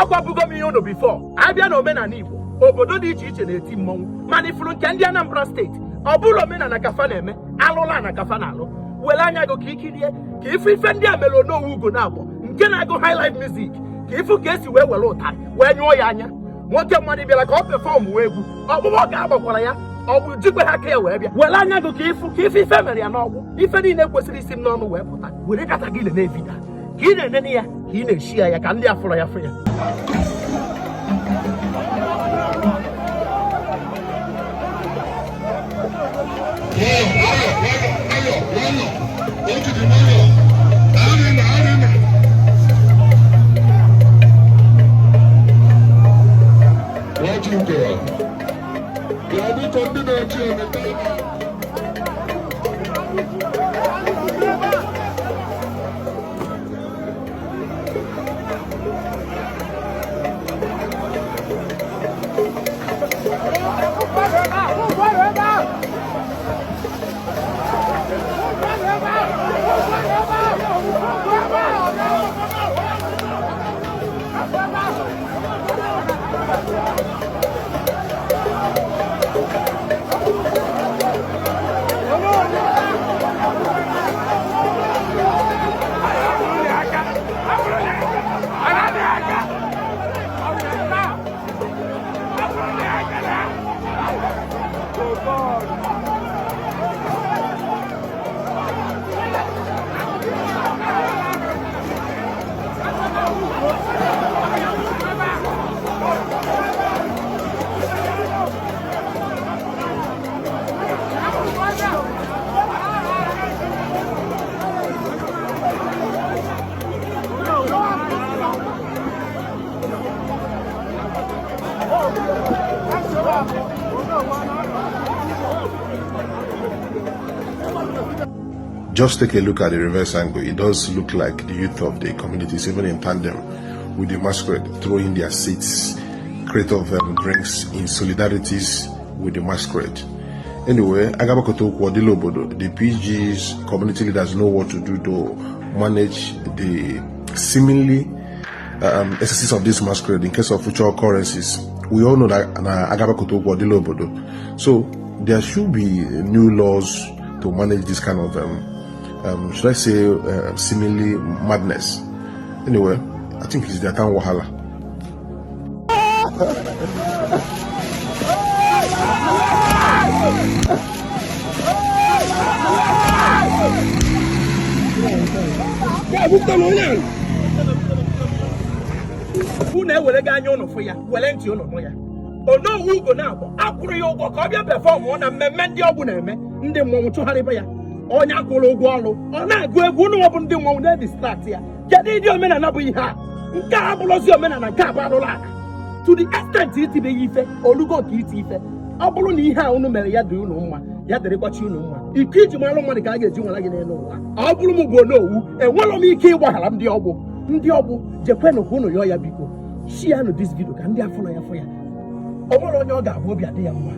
Agwabugo m ihe unu before. Abịa na omenala Igbo, obodo dị iche iche na-eti mmọnwụ, mana ifuru nke ndị Anambra Steeti, ọ bụrụ omenala ka fa na-eme, alụla na ka fa na-alụ. Were anya gị ka ikirie ka ifu ife ndị a mere Onowu Ugonabo nke na-agụ high life music, ka ifu ka esi wee were ụtarị wee nyụọ ya anya. Nwoke mmadụ bịara ka ọ perform egwu, ọkpụkpọ ka agbakwara ya, ọ bụ jikwe ha aka ya wee bịa. Were anya gị ka ife ife mere ya n'ọgwụ. Ife niile kwesịrị isi m n'ọnụ wee pụta. Were data gị nene video ka ị na-enene ya, ka ị na-eshi ya, ya ka ndị afụrọ ya fụ ya. Just take a look at the reverse angle. It does look like the youth of the communities, even in tandem with the masquerade, throwing their seats, crate of drinks in solidarities with the masquerade. Anyway, Agabakoto Kwadilo Obodo, the PGs, community leaders know what to do to manage the seemingly excesses of this masquerade in case of future occurrences. We all know that Agabakoto Kwadilo Obodo. So there should be new laws to manage this kind of, should I say, seemingly madness. Anyway, I think it's their town wahala. Unu ewere gị anya ụnụ fụ ya, were ntị ụnụ nụ ya. Onowu Ugonabo akwụrụ ya ụgwọ ka ọ bịa perform na mmemme ndị ọgbụ na-eme. Ndị mmọnwụ chụgharịba ya. Onye akwụrụ ụgwọ ọrụ, ọ na-agụ egwu, ụnụ bụ ndị mmọnwụ na-edistract ya. Kedu ịdị omenala bụ ihe a? Nke a abụrụzi omenala, nke a bụ arụrụ ala. To the extent itibe ya ife olugo nke iti ife. Ọ bụrụ na ihe a unu mere ya dị unu mma, ya dịrịkwachi unu mma. Ike iji malụ mmadụ ka a ga-eji nwara gị n'elu ụwa. Ọ bụrụ m bụ Onowu, enwerọ m ike ịgbaghara ndị ọgbụ. Ndị ọgbụ, jekwenụ ka unu yọọ ya biko. Sharenụ this video ka ndị afụrụ ya fụ ya. Ọ nwere onye ọ ga-abụ obi adị ya mma.